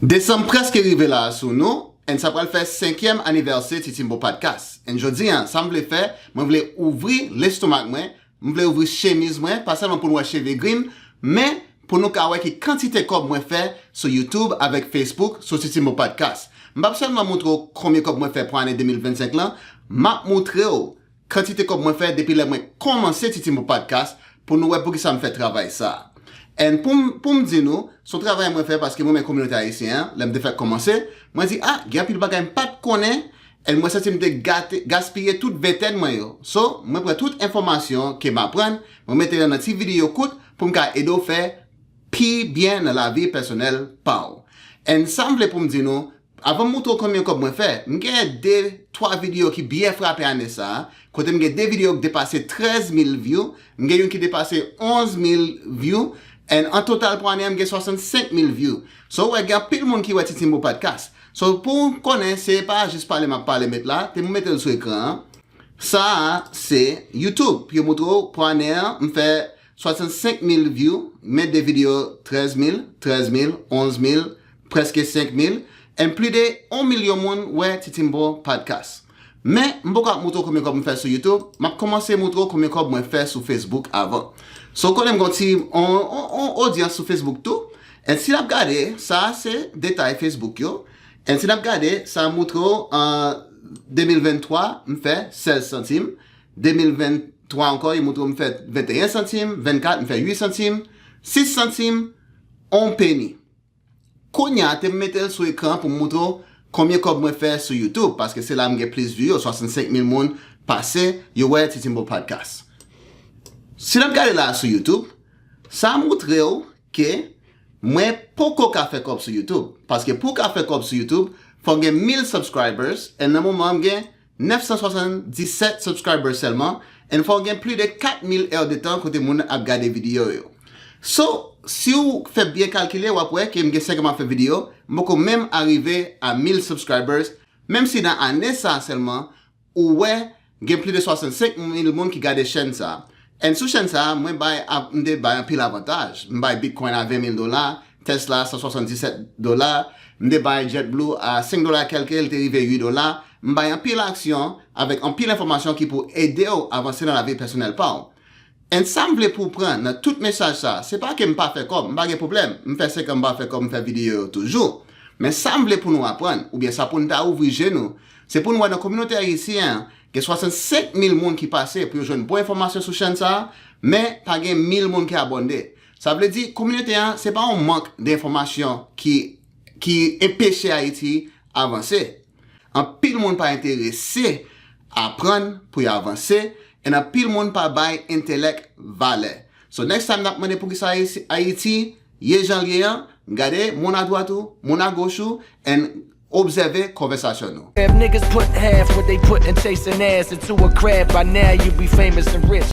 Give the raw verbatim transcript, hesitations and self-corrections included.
Desanm prèske rive la sou nou, and sa pral fè senkyèm anivèsè Titimbo Podcast. And jodi a, sa m vle fè, mwen vle ouvri lestomak mwen, m vle ouvri chemiz mwen, pa sèlman pou nou wè cheve gri m, men pou nou ka wè ki kantite kòb mwen fè sou YouTube avèk Facebook sou Titimbo Podcast. M p ap sèlman montre w konbyen kòb mwen fè pou ane de mil vennsenk lan, m ap montre w kantite kòb mwen fè depi lè mwen kòmanse Titimbo Podcast pou nou wè poukisa m fè travay sa. And pou m, pou m di nou, se yon travay mwen fè paske mwen renmen kominote ayisyen an, lè m te fèk kòmanse, mwen di, ah, gen anpil bagay m pa t konnen, and mwen santi m te gate, gaspiye tout ventèn mwen yo. So, mwen pran tout enfòmasyon ke m aprann, mwen mete yo nan ti videyo kout pou m ka ede w fè pi byen nan lavi pèsonèl pa w. And sa m vle pou m di nou, avan m montre w konbyen kòb mwen fè, m genyen de, twa videyo ki byen frape ane sa a, kote m gen de videyo ki depase trèz mil view, m gen youn ki depase onz mil view, and an total pou ane an, m gen swasannsenk mil view. So, w wè, gen anpil moun ki wè Titimbo Podcast. So, pou w konnen, se pa jis pale m ap pale met la, te m mete l sou ekran an. Sa a, se YouTube. Yo montre w, pou ane an, m fè swasannsenk mil view, men de videyo trèz mil, trèz mil, onz mil, prèske senk mil, and plis de yon milyon moun wè Titimbo Podcast. Men, m poko ap montre w konbyen kòb m fè sou YouTube, m ap kòmanse montre w konbyen kòb mwen fè sou Facebook avan. So, konnen m gon ti, on, on, on odyans sou Facebook tou. And si n ap gade, sa a se detay Facebook yo. And si n ap gade, sa a montre w an de mil venntwa, m fè sèz santim. De mil venntwa ankò, yo montre w m fè venteyen santim, vennkat, m fè uit santim, sis santim, on peni. Kounye a, te m mete l sou ekran pou m montre w konbyen kòb mwen fè sou YouTube, paske se la m gen plis view yo, swasannsenk mil moun pase, yo wè Titimbo Podcast. Si n ap gade la sou YouTube, sa montre w ke mwen poko ka fè kòb sou YouTube. Paske pou w ka fè kòb sou YouTube, fò w gen mil subscribers, e nan moman an m gen nèf san swasanndisèt subscribers sèlman, and fò w gen plis de kat mil è de tan kote moun ap gade videyo yo. So, si w fè byen kalkile, w ap wè ke m gen senk an m ap fè videyo, m poko menm arive a mil subscribers, menm si nan ane sa a sèlman, ou wè, gen plis de swasannsenk mil moun ki gade chèn sa a. And sou chèn sa a, mwen bay, ap, m te bay anpil avantaj. M bay Bitcoin a ven mil dola, Tesla san swasanndisèt dola, m te bay JetBlue a senk dola kèlke, l te rive uit dola. M bay anpil aksyon avèk anpil enfòmasyon ki pou ede w avanse nan lavi pèsonèl pa w. And sa m vle pou w pran nan tout mesaj sa, se pa ke m pa fè kòb, m pa gen pwoblèm. M fè senk an m pa fè kòb, m fè videyo yo toujou. Men sa m vle pou nou aprann, oubyen sa pou n ta ouvri je nou, se pou n wè nan kominote ayisyen an, gen swasannsenk mil moun ki pase pou yo jwenn bon enfòmasyon sou chèn sa a, men pa gen mil moun ki abòne. Sa vle di, kominote an, se pa yon mank de enfòmasyon ki, ki enpeche Ayiti avanse. Anpil moun pa enterese aprann pou yo avanse, and anpil moun pa bay entelèk valè. So next time n ap mande poukisa Ayiti, Ayiti ye jan l ye an, gade moun adwat ou, moun agoch ou, and obsève konvèsasyon nou. If niggas put half what they put in chasing ass into a crab, by now you be famous and rich.